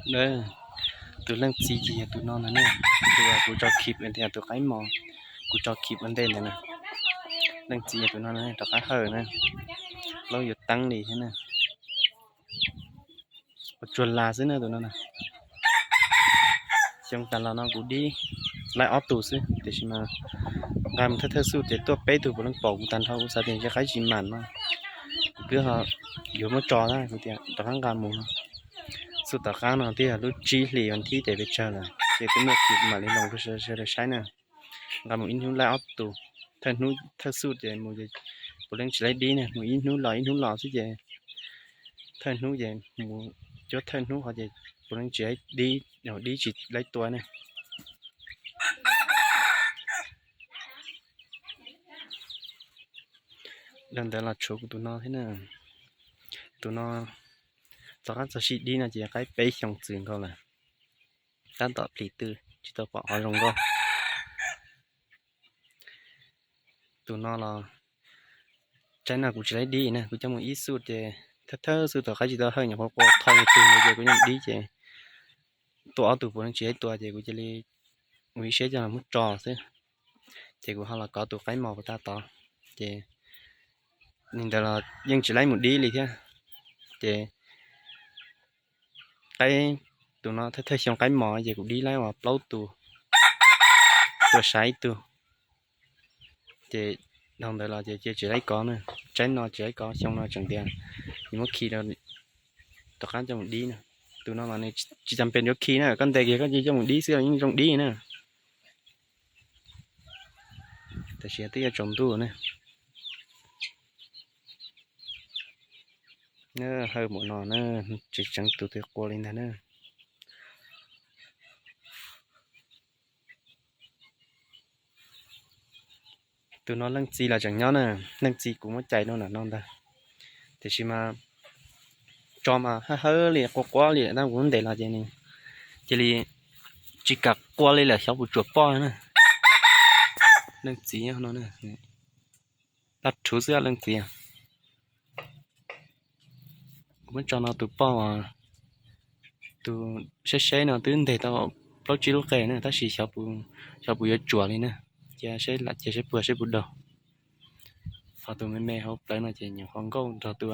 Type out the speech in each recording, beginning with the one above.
Tus leej txiv ces yog tus no na, tus kuv tso khib ntawd, tus qaib mos kuv tso khib ua ntej ntawd na. Leej txiv yog tus no na, rov qab hawm na, plaub yuav teeb li thiab na. Ua tsuag las xwb na tus no na. Xyoo tas los no kuv dib laib ob tug xwb, tiam sis mas nqa mus thawj thawj xuj ces tuaj peb tug puav leej pom kuv tag nrho, kuv xav tias ntshe qaib tsis mam no, kuv twb ho yuav muab tso na, kuv tias rov qab nqa mus no. Xuj tom qab no twb yog lub tsib hlis vas thib ces pes tsawg lawm, ces twb muaj khib mam li los rau sawv daws saib na. Nqa mus ib hnub laib ob tug, thawj hnub thawj xuj ces mus puav leej tsis laib dib na, mus ib hnub los ib hnub los xwb ces thawj hnub ces mus cuab thawj hnub qhov ces puav leej tsis laib dib, dib tsis laib tua na. Dhau ntawd los tshuav kuv tus no thiab na. Tus no tom qab txog sij dib no ces qaib peb xyoo txwm nkaus lawm, tab tom plis twb tsis tau pom qhov zoo nkauj. Tus no los tsaib no kuv tsis laib dib na, kuv coj mus ib xuj ces thawj thawj xuj tom qab tsis tau hawm nyuam qhuav qua thoj tus ntawd ces kuv coj mus dib ces tua ob tug puav leej tsis laib tua ces kuv cia li ua ib siab coj los muab tso xwb. Ces kuv ho los kov tus qaib mos puas tag tod, ces li ntawd los yeej tsis laib mus dib li thiab. Ces qaib, tus no thawj thawj xyoo qaib mos ces kuv dib laib uas plaub tus, tua saib ib tug. Ces dhau ntawd los ces cia tsis laib kov na, tsaib no tsis laib kov, xyoo no tseem tias nws muab khi rau tom qab coj mus dib na. Tus no mas nws tsis tas pes yuav khi na, koj ntes kiag koj cia coj mus dib xwb los yeej zoo dib na. Tab sis twb yuav tsaus ntuj na. Hawj mus no na, tsis tseev tus twg qua li ntag na. Tus no leej txiv los tseem nyob na, leej txiv kuv muab cais rau ntawm no ntag. Tiam sis mas tso mas hawb hawb li, qua quab li, tab kuv ntes los ces nws cia li tsis kam qua li lawm, xyov puas tsuam poj na. Leej txiv no, paj rhuv xwb leej txiv. Kuv muab tso no tus poj, tus seb seb no twb nteg tau plaub tsib lub qe na, tab sis xyov puas yuav tsuam li na. Cia seb lam cia seb puas seb puas daug. Ho tus me me hauv plawv no ces nyuam qhuav nkauj nrog tus,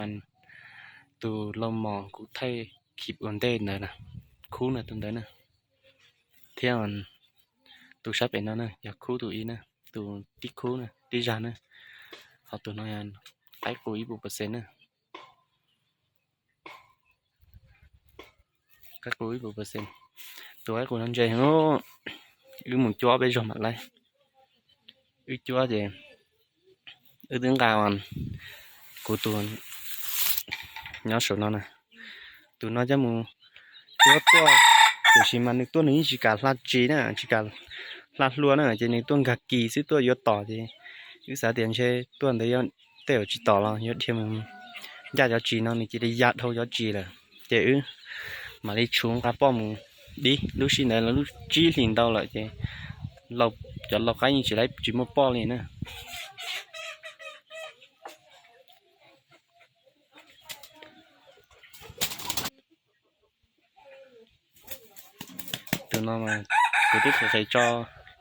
tus lau mos kuv thaij khib ua ntej ntawd na, khub na tus ntawd na. Thiab tus sab pem no na yog khub tus ib na, tus tib khub na, tib zag na. Ho tus no qaib qus ib puas percent na. Qaib qus ib puas percent. Tus qaib qus no ntse heev, wb mus cuab peb zaug mam laib. Wb cuab ces wb twb nqa kuv tus nyob saum no na, tus no coj mus cuab tuaj, tiam sis mas nws tuaj nws yeej tsis kam hla tsis na, tsis kam hla hlua na, ces nws tuaj nkag kis xwb, tuaj yuav tom ces wb xav tias ntshe tuaj ntawd tej zaum tsis tom los yuav dhia mus ncaj cov tsis no, nws cia li ya dhau cov tsis lawm. Ces wb mam li tshuv nqa poj mus dib. Lub sij ntawd los lub tsib hlis ntau lawm ces cov lau qaib yeej tsis laib tsis muaj poj li na. Tus no mas kuv twb qhis qhis tso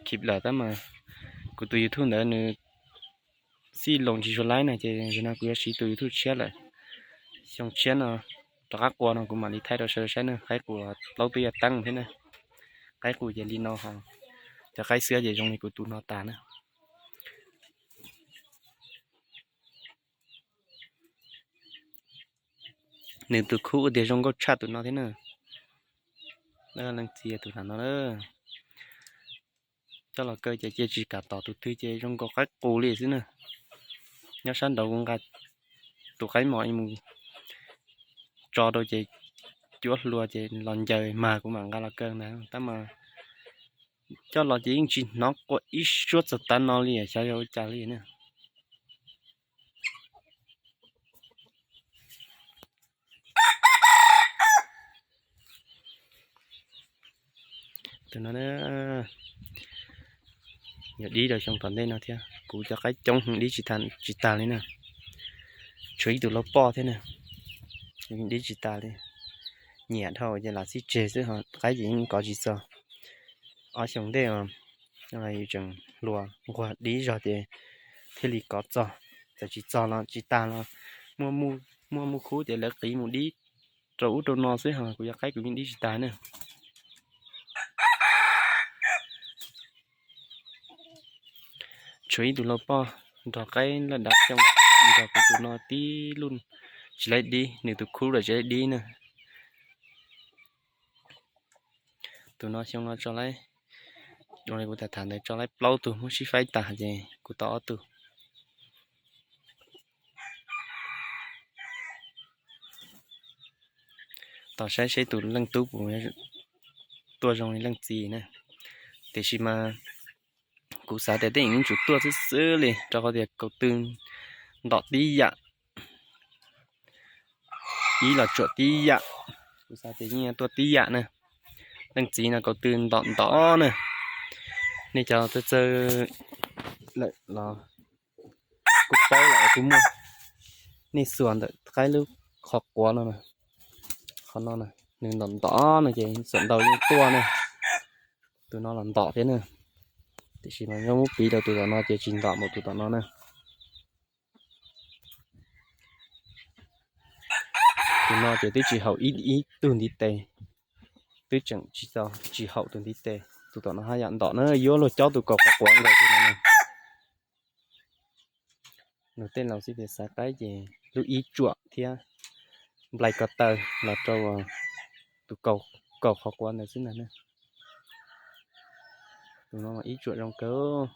khib lawm tab mas kuv tus YouTube ntawd nws xij loo tsis tshua laib na, ces zaum no kuv yuav siv tus YouTube tshiab lawm. Xyoo tshiab no rov qab qua no kuv mam li thaij rau sawv daws saib na. Qaib qus plaub twb yuav teeb thiab na. Qaib qus ces li no ho, cov qaib xwb ces zoo li kuv tus no tas na. Nws tus khub ua tiag zoo nkauj tshaj tus no thiab na. Leej txiv tus no, coj los kaw ces cia tsis kam tom tus twg ces zoo nkaus qaib qus li xwb na. Nyob sab nraud kuv nqa tus qaib mos mus tso rau ces cuab hlua ces los ncaws mag kuv mam nqa los kaw ntag. Tab mas coj los ces yeej tsis hnov qua ib suab txog tav no li, xyov yog ua cas li na. Tus no yog dib rau xyoo tom ntej no thiab, kuv cov qaib coob heev dib tsis tas li na. Tshuav ib tug lau poj thiab na, dib tsis tas li. nyiam dhau ces lam txhij tseg xwb ho qaib ces yeej kov tsis txog. Ob xyoo ntej yus tseem hluas nquag dib zog ces thiaj li kov txog, txawm tsis txog los tsis tag los muaj muaj muaj khub ces lawv qiv mus dib rau ub rau no xwb ho kuv yog qaib kuv yeej dib tsis tag na. Tshuav ib tug lau poj nrog qaib laj dav xyoo nrog kuv tus no tib lub tsis laib dib, nws tus khub los tsis laib dib na. Tus no xyoo no tso laib, zoo li kuv tham tham ntawd tso laib plaub tug muab sib faib tas ces kuv tau ob tug. Tos saib seb tus leej tub puas tuaj zoo li leej txiv na. Tiam sis mas kuv xav tias tej yeej yuav tsum tuaj xwb xwb li rau qhov tias kaum tw ntom tib yam, ib los tsuam tib yam. Kuv xav tias yeej tuaj tib yam na. Leej txiv no kaum tw ntom ntom na. Nej cov txawj txawj lawm los kuj paub lawm kuj muaj. Nej xuas ntawm qaib lub qhov quav no, qhov no nws ntom ntom no ces xuas ntau yeej tuaj na. Tus no los ntom thiab na. Tiam sis mas yog muab piv rau tus tom no ces tsis ntom npaum tus tom no na. Tus no ces twb tsis haum ib ib tug ntiv tes, twb tseem tsis tau tsis haum tus ntiv tes. Tus tom no haj yam ntom na, yuav luag cob tus kaum qhov quav nkaus tus no na. Nug tej laus xwb tias xav qaib ces lub ib tsuam thiab nplai ko taw los rau tus kaum qhov quav ntawd xwb ntag na. Tus no mas ib tsuam zoo kawg.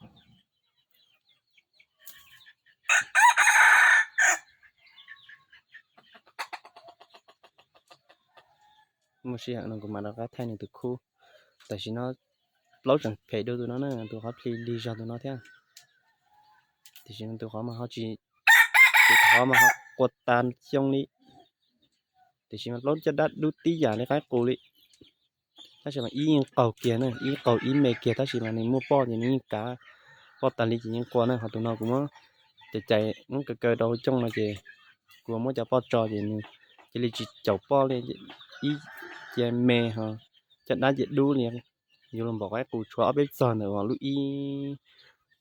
Muaj sij hawm no kuv mam rov qab thaij nws tus khub. Tam sim no plaub tseem phem dua tus no na, tus qhov plig lig zog tus no thiab. Tiam sis tus qhov mas ho tsis, tus qhov mas ho qua tas xyoo li. Tiam sis mas plaub caj dab dub tib yam li qaib qus li. Tab sis mas ib yeej qaug kiag na, ib qaug ib me kiag tab sis mas nws muaj poj ces nws yeej kav poj tas li ces yeej qua na. Ho tus no kuv muab cais cais muab kaw kaw rau hauv cooj no ces kuv muab cov poj tso ces nws cia li tsis caum poj li, ib cia me ho caj dab ces dub li. Yuav luag npaum qaib qus tshuav ob peb txog ntawm lub ib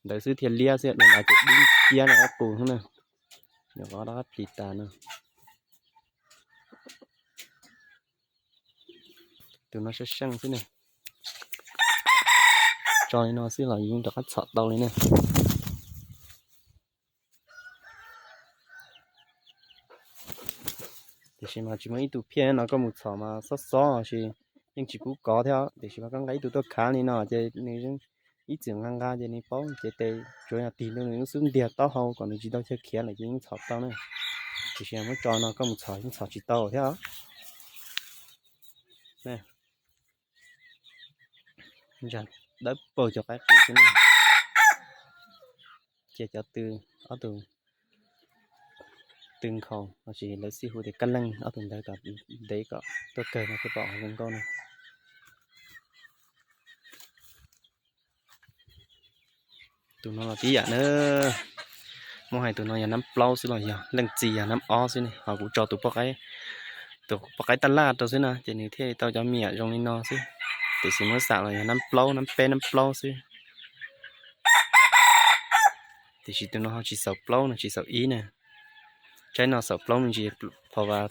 ntawd xwb thiaj liab xwb, dua nrad ces dub ciab li qaib qus xwb na. Nyuam qhuav rov qab plis tas no. Tus no sab seej xwb na. Tso li no xwb los yeej rov qab txhom tau li na. Tiam sis mas tsis muaj ib tug phiaj no, koj mus txhom mas xob xob sis yeej tsis pub kov thiab. Tiam sis mas koj nqa ib tug tuaj khav li no ces nws ib txwm nqa nqa ces nws paub cev tes, tsuav yog tig ntua nws lub xub ntiag taub hau kom nws tsis tau chaw khiav lawm ces yeej txhom tau na. Tiam sis muab tso no koj mus txhom yeej txhom tsis tau thiab. Ntsa dawb paug cov qaib qus xwb na. Cia cov tw, ob tug tw nkhaus los sis lawv xij hu tias kab leej, ob tug ntawd kom ntev kom tuaj kawg no thiaj pom zoo nkauj na. Tus no los tib yam na. Muab hais tus no yog nab plaub xwb los yog leej txiv yog nab ob xwb ne, ho kuv tso tus poj qaib, tus poj qaib taj laj rau xwb na ces nws thiaj tau cov me nyuam zoo li no xwb. Tiam sis muab xam los yog nab plaub nab peb nab plaub xwb. Tiam sis tus no ho tsis xaus plaub no, tsis xaus ib na. Tsaib no xaus plaub me ntsis, phau vas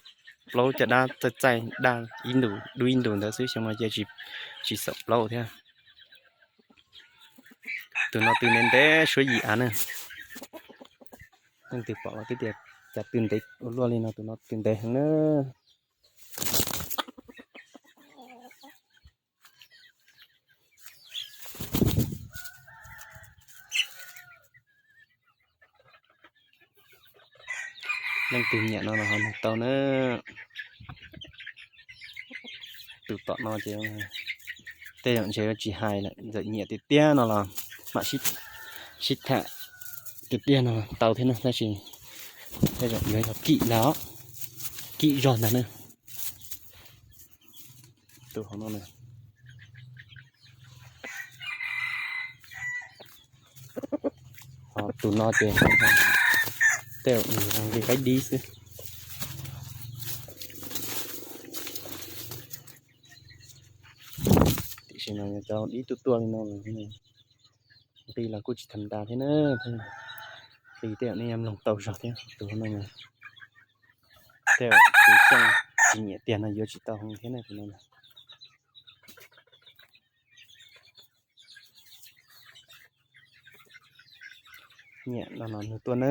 plaub caj dab txaij txaij daj ib ntus dub ib ntus ntawd xwb, xyoo no cia tsis xaus plaub thiab. Tus no tw ntev ntev suab yim av na. Leej twg pom los twb tias cas tw ntev ua luaj li no, tus no tw ntev heev na. Leej twg nyiam no los ho nug tau na. Tus tom no ces tej zaum ntshe tsis hais lawm, txawm nyiam tiag tiag no los mam sib tham tiag tiag no tau thiab na, tab sis tej zaum yuav yog kim ntag, kim zog ntag na. Tus hauv no na. Ho tus no ces tej zaum nws zoo li qaib dib xwb. Tus no yog cov dib tuaj tuaj li no, nqi los kuj tsis tham ntau thiab na. Nqi tej zaum nej yuav mloog tau zog thiab. Tus no tej zaum tus xyoo tsis nyiam tiag no yuav tsis tau hoo thiab na tus no. Nyiam no no nws tuaj na.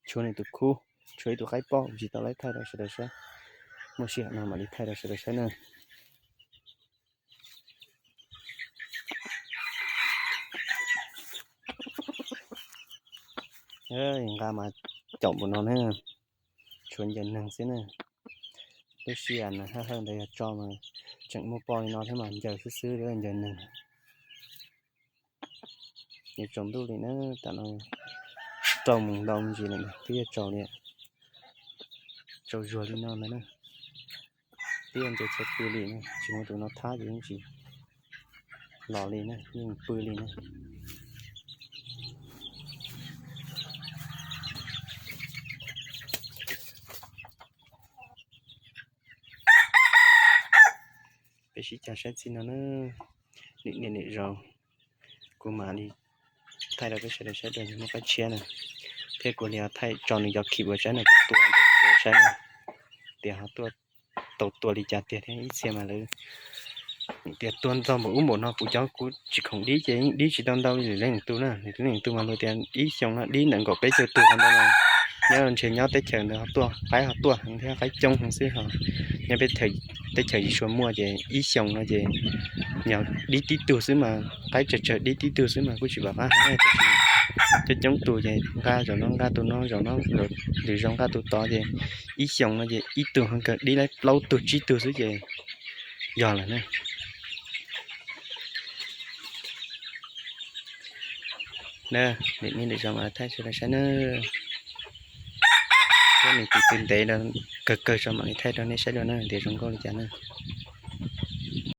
Tshuav nws tus khub, tshuav ib tug qaib poj tsis tau laib thaij rau sawv daws saib. Muaj sij hawm no mam li thaij rau sawv daws saib na. Nqa mas caum npaum no na, tshuav ncaws neeg xwb na. Lub sij hawm hawj hawj ntawd yog tso mas tseem muaj poj li no thiab mas ncaws xwb xwb, ncaws neeg. Yuav tsaus ntuj li na, tam no rau moos ntau me ntsis lawm twb yuav tsaus li, tsaus zuag li no ntag na. Twb yuav ncaws txhua pw li na, tsis muaj tus no thab ces yeej tsis los li na, yeej pw li na. Peb sib cog saib txij no na, nim niaj nim zaus kuv mam li thaij rau peb sawv daws saib dua muaj qaib tshiab na, thiab kuv li thaij tso nws cov khim ua saib na, kuv tua rau sawv daws saib na, tias ho tuaj tau tua li cas tiag thiab. Ib txhia mas lawv tias tua ntau npaum ub npaum no, kuv cov kuv tsis khoom dib ces yeej dib tsis tau ntau li leej twg na. Leej twg mas luag tias ib xyoos no dib ntawm nkaum peb caug tug ho ntau mas nyob ntshe nyob teb chaws ntawd ho tuaj, qaib ho tuaj heev thiab, qaib coob heev xwb ho. Nyob peb teb chaws Yim Sua muaj ces ib xyoos no ces nyob dib tib tug xwb mas, qaib tsawg tsawg dib tib tug xwb mas kuj tsis pom qab hais. Coob coob tus ces nqa zaum no nqa tus no, zaum no lwm zaus nqa tus tod ces ib xyoos no ces ib tug ho kawg dib laib plaub tug tsib tug xwb ces yog lawm na. Na, nim niaj nim zaus mam li thaij sawv daws saib na. Thiab nws tus twg ntev kawg kawg tso mam li thaij rau nej saib dua na tias zoo nkauj li cas na.